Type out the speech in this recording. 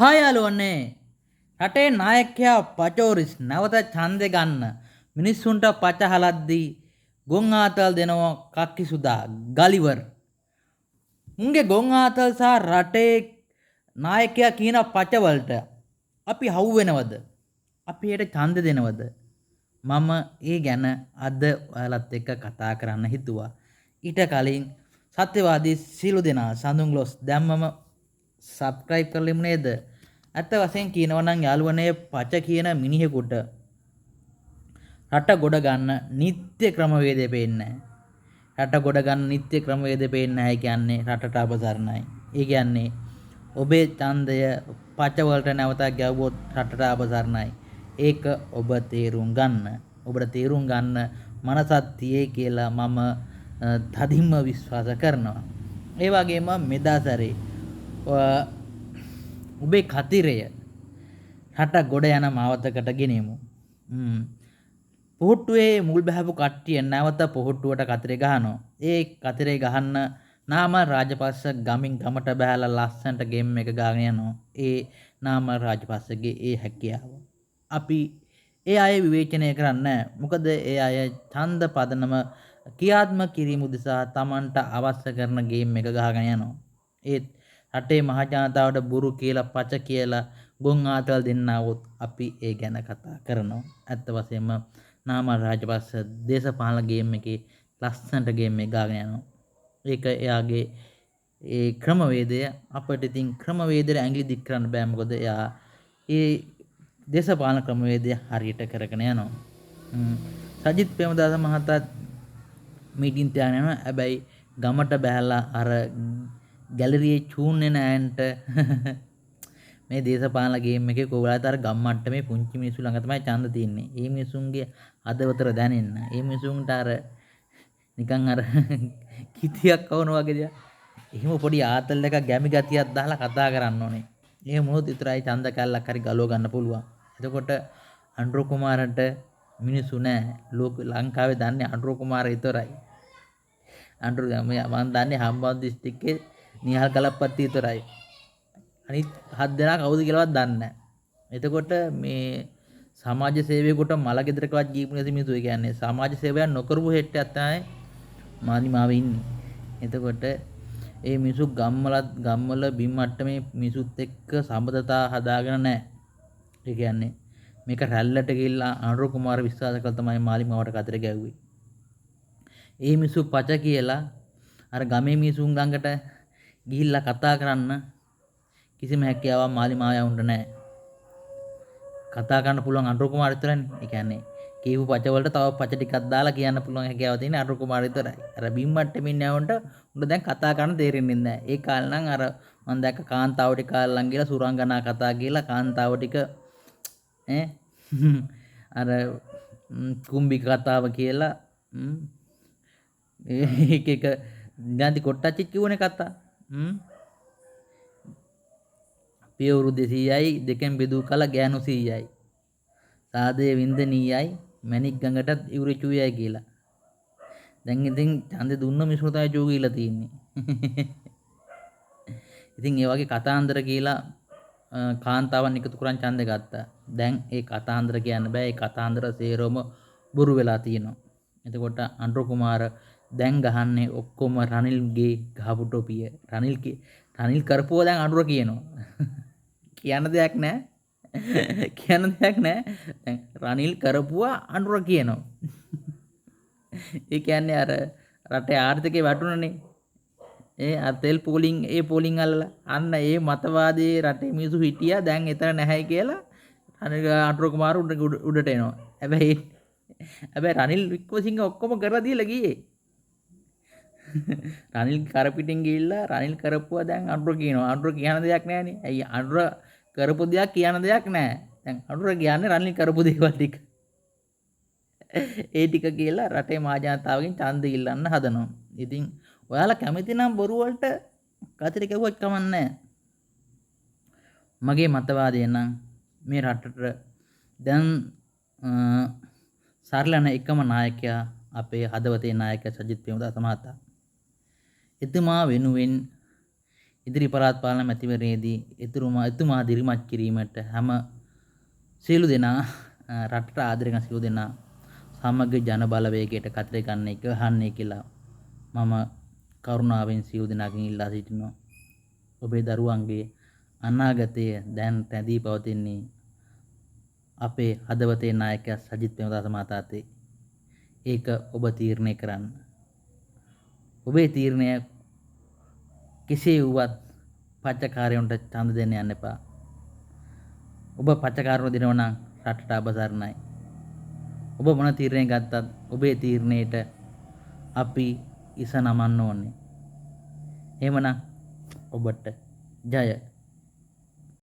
Hi යාළුවනේ, රටේ නායකයා පචෝරිස් නැවත ඡන්දෙ ගන්න මිනිස්සුන්ට පච හලද්දී ගොන් ආතල් දෙනවා. කක්කි සුදා ගලිවර් මුන්ගේ ගොන් ආතල් සහ රටේ නායකයා කියන පච වලට අපි හවු වෙනවද? අපි හෙට ඡන්දෙ දෙනවද? මම ඒ ගැන අද ඔයාලත් එක්ක කතා කරන්න හිතුවා. ඊට කලින් සත්‍යවාදී සියලු දෙනා සඳුන් ග්ලොස් දැම්මම සබ්ස්ක්‍රයිබ් කරලා ඉමු නේද? ඇත්ත වශයෙන් කියනවා නම් යාළුවනේ, පච කියන මිනිහෙකුට රට ගොඩ ගන්න නිත්‍ය ක්‍රමවේදය පේන්නේ නැහැ. රට ගොඩ ගන්න නිත්‍ය ක්‍රමවේදය පේන්නේ නැහැ කියන්නේ රටට අපසරණයි. ඒ කියන්නේ ඔබේ ඡන්දය පච වලට නැවතත් ගැව්වොත් රටට අපසරණයි. ඒක ඔබ තේරුම් ගන්න. ඔබට තේරුම් ගන්න මනසක් තියේ කියලා මම තදින්ම විශ්වාස කරනවා. ඒ වගේම මෙදා සැරේ ඔබේ කතිරය රට ගොඩ යන මාවතකට ගෙනෙමු. පොහොට්ටුවේ මුල් බහැපු කට්ටිය නැවත පොහොට්ටුවට කතිරේ ගහනවා. ඒ කතිරේ ගහන්න නාමල් රාජපක්ෂ ගමින් ගමට බහැලා ලස්සනට ගේම් එක ගාගෙන යනවා. ඒ නාමල් රාජපක්ෂගේ ඒ හැකියාව. අපි ඒ අය විවේචනය කරන්නේ, මොකද ඒ අය ඡන්ද පදනම ක්‍රියාත්මක කිරීම උදෙසා තමන්ට අවශ්‍ය කරන ගේම් එක ගහගෙන යනවා. ඒත් රටේ මහ ජනතාවට බොරු කියලා, පච කියලා, ගොන් ආතල් දෙන්නාවොත් අපි ඒ ගැන කතා කරනවා. ඇත්ත වශයෙන්ම නාමල් රාජපක්ෂ දේශපාලන ගේම් එකේ ලස්සනට ගේම් එක ගාගෙන යනවා. ඒක එයාගේ ඒ ක්‍රමවේදය. අපිට ඉතින් ක්‍රමවේදයට ඇඟිලි දික් කරන්න බෑ, මොකද එයා ඒ දේශපාලන ක්‍රමවේදය හරියට කරගෙන යනවා. සජිත් ප්‍රේමදාස මහතාත් මීටින් තියාගෙන යනවා. හැබැයි ගමට බැහැලා අර ගැලරියේ චූන් වෙන ඈන්ට මේ දේශපාලන ගේම් එකේ කොහොමද අර ගම් මට්ටමේ පුංචි මිනිස්සු ළඟ තමයි ඡන්ද තියෙන්නේ. ඒ මිනිසුන්ගේ හදවතට දැනෙන්න. ඒ මිනිසුන්ට අර නිකන් අර කිතියක් කවන වගේ දෙයක්. එහෙම පොඩි ආතල් එකක් ගැමි ගතියක් දාලා කතා කරන්න ඕනේ. එහෙම වුණොත් විතරයි ඡන්ද කැල්ලක් හරි ගලව ගන්න පුළුවන්. එතකොට අනුර කුමාරට මිනිස්සු නෑ. ලෝක ලංකාවේ දන්නේ අනුර කුමාර විතරයි. අනුර මං දන්නේ හම්බන් දිස්ත්‍රික්කේ නිහල් ගලප්පත්ති විතරයි. අනිත් හත් දෙනා කවුද කියලාවත් දන්නේ නැහැ. එතකොට මේ සමාජ සේවයකට මල ගෙදරකවත් ගියපු නැති මිනිස්සු, ඒ කියන්නේ සමාජ සේවයක් නොකරපු හෙට්ටයක් තමයි මාලිමාවේ ඉන්නේ. එතකොට ඒ මිනිස්සු ගම්වලත් ගම්වල බිම් මට්ටමේ මිනිසුත් එක්ක සම්බන්ධතා හදාගෙන නැහැ. ඒ කියන්නේ මේක රැල්ලට ගිහිල්ලා අනුර කුමාර විශ්වාස කළා තමයි මාලිමාවට කතර ගැව්වේ. ඒ මිනිස්සු පච කියලා අර ගමේ මිනිසුන් ළඟට ගිහිල්ලා කතා කරන්න කිසිම හැකියාවක් මාලිමාවේ උන්ට නැහැ. කතා කරන්න පුළුවන් අනුර කුමාර විතරනේ. ඒ කියන්නේ කියපු පච වලට තව පච ටිකක් දාලා කියන්න පුළුවන් හැකියාව තියෙන අනුර කුමාර විතරයි. අර බිම් මට්ටමින් යවුන්ට උන්ට දැන් කතා කරන්න තේරෙන්නේ නැහැ. ඒ කාලේ නම් අර මං දැක්ක කාන්තාව ටික අල්ලන් ගිහලා සුරංගනා කතා කියලා කාන්තාව ටික ඈ අර කුම්බි කතාව කියලා එක එක ඥාති කොට්ටච්චි කිව්වනේ කතා. පියවරු 200යි දෙකෙන් බෙදූ කල ගෑනු 100යි. සාදේ වින්දනීයයි මැණික් ගඟටත් ඉවුර චූයයි කියලා. දැන් ඉතින් ඡන්දෙ දුන්න මිනිස්සු තමයි චූ කියලා තියෙන්නේ. ඉතින් ඒ වගේ කතාන්දර කියලා කාන්තාවන් එකතු කරන් ඡන්දෙ ගත්තා. දැන් ඒ කතාන්දර කියන්න බෑ. ඒ කතාන්දර සේරම බොරු වෙලා තියෙනවා. එතකොට අනුර කුමාර දැන් ගහන්නේ ඔක්කොම රනිල්ගේ ගහපු ටොපිය. රනිල් කරපුවා දැන් අනුර කියනවා. කියන්න දෙයක් නෑ. කියන්න දෙයක් නෑ. දැන් රනිල් කරපුවා අනුර කියනවා. ඒ කියන්නේ අර රටේ ආර්ථිකය වැටුණනේ. ඒ අර තෙල් පෝලිං ඒ පෝලිං අල්ලලා අන්න ඒ මතවාදයේ රටේ මිනිස්සු හිටියා, දැන් එතන නැහැ කියලා රනිල් අනුර කුමාර උඩට එනවා. හැබැයි රනිල් වික්‍රමසිංහ ඔක්කොම කරලා දීලා ගියේ. රනිල් කරපිටින් ගිහිල්ලා රනිල් කරපුවා දැන් අනුර කියනවා. අනුර කියන දෙයක් නෑනේ. ඇයි අනුර කරපු දෙයක් කියන දෙයක් නෑ. දැන් අනුර කියන්නේ රනිල් කරපු දේවල් ටික. ඒ ටික කියලා රටේ මහ ජනතාවගෙන් ඡන්ද ඉල්ලන්න හදනවා. ඉතින් ඔයාලා කැමති නම් බොරු වලට කතිර කැවුවත් කමක් නෑ. මගේ මතවාදය නම් මේ රටට දැන් සරලන එකම නායකයා අපේ හදවතේ නායකයා සජිත් ප්‍රේමදාස මහතා. එතුමා වෙනුවෙන් ඉදිරි පළාත් පාලන මැතිවරණයේදී එතුමා දිරිමත් කිරීමට හැම සියලු දෙනා, රටට ආදරය කරන සියලු දෙනා සමග ජන බලවේගයට කතරේ ගන්න එක ගහන්නේ කියලා මම කරුණාවෙන් සියලු දෙනාගෙන් ඉල්ලා සිටිනවා. ඔබේ දරුවන්ගේ අනාගතය දැන් රැඳී පවතින්නේ අපේ හදවතේ නායකයා සජිත් ප්‍රේමදාස මහතා අතේ. ඒක ඔබ තීරණය කරන්න. ඔබේ තීරණය කෙසේ වුවත් පච්චකාරයන්ට ඡන්ද දෙන්න යන්න එපා. ඔබ පච්චකාරයන්ට දෙනවා නම් රටට අබසරණයි. ඔබ මොන තීරණය ගත්තත් ඔබේ තීරණයට අපි ඉස නමන්න ඕනේ. එහෙමනම් ඔබට ජය.